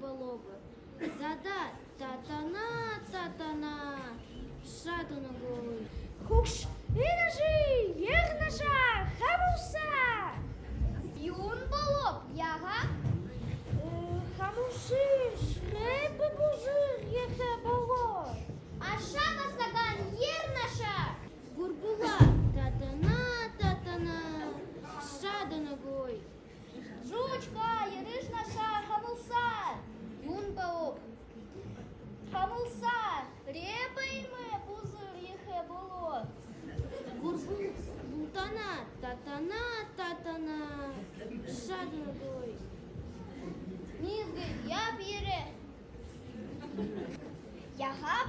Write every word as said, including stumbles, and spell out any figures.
болооб. Задаа татана, татана, шаданагүй. Хүгшэн эжы, ерэнэш, хамһалсаа. Юун болооб, яагаа? Э, хамһалсыш, рэбэ бүзэр ехэ болоо. Ашаа басаган, ерэнэш. Гурбуулаа татана, татана, шаданагүй. Жуучка, ерэнэш, хамһалсаа. Юун болооб? Хамһалсаа, рэбэ иимэ бүзэр ехэ болоо. Гурбуултана татана, татана, шаданагүй. Миисгэй, яб ерэ. Яагааб